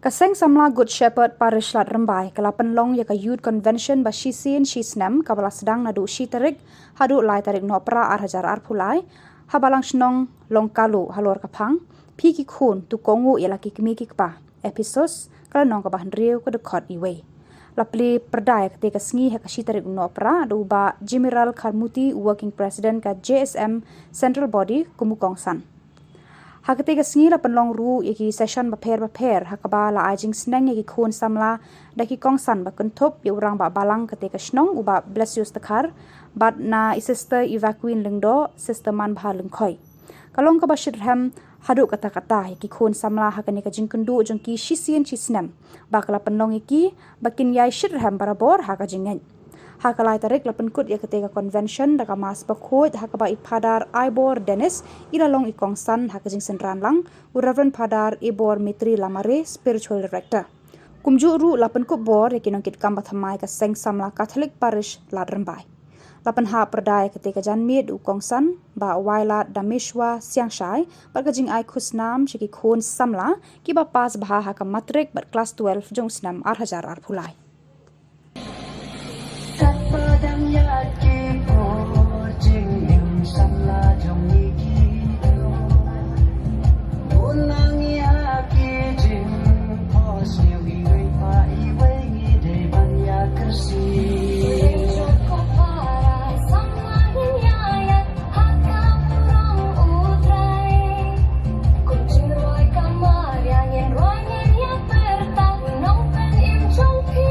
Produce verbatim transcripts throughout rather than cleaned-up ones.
Ka Seng Samla Good Shepherd Parish Lad Rymbai ka la pynlong ïa ka Youth Convention ba shisien shi snem kaba la sdang naduh shi tarik haduh lai tarik Nohprah ar hajar arphew lai ha Balang Shnong Longkalu halor ka phang Phi ki khun, to kohnguh ïa la ki kmie ki kpa. Ephesos ka lynnong kaba hynriew ka dkhot iwei. La plie pyrda ïa katei ka sngi ha ka shi tarik Nohprah da u Bah Jimiral Kharmuti, Working President ka J S M Central Body kum u kongsan. Ha katei ka sngi la pynlong ruh ïa ki session bapher bapher ha kaba la ai jingsneng ïa ki khun samla da ki kongsan ba kynthup ïa u Rangbah Balang katei ka shnong u Bah Blasius Dkhar bad na i Sister Evacueen Lyngdoh, Sister Manbha Lyngkhoi. Ka long kaba shitrhem haduh katta katta ïa ki khun samla ha kane ka jingkynduh jong ki shisien shi snem ba ka la pynlong ïa ki ba kin ïai shitrhem barabor ha ka jingngeit. Ha ka lai tarik la pynkut ïa katei ka convention da ka Mass bakhuid ha kaba i Phadar Aibor Dennis i la long i kongsan ha ka jingsynran lang u Reverend Phadar Ibor Mitri Lamare, Spiritual Director. Kumjuh ruh la pynkup bor ïa ki nongkitkam ba thymmai ka Seng Samla Catholic Parish Lad Rymbai. La pynhap pyrda ïa katei ka janmiet u kongsan Bah Wailad Dameshwa Siangshai bad ka jingai khusnam sha ki khun samla kiba pass bha ha ka matrik bad klas twelve jong u snem ar hajar arphew lai. Katba dang ïaid ki por jingim samla jong ngi ki, bun nang ïa ki jingphohsniew iwei pa iwei, ngi dei ban ïa kyrsiew. Ko para samla ngin ïa ïaid ha ka burom U Trai. Kum jingrwai ka Maria ngin rwai, ngin ïa pyrta u nongpynim jong phi.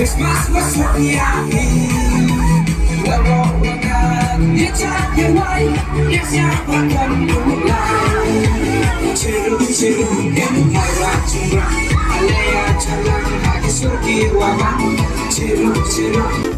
Christmas was one year in. Waroh wa ngan ïa jait ïa wai, ïa siap wa kan kumlai. Chiru chiru em mai wa chungra, alaya chalang ha ki sur ki wa bang. Chiru chiru.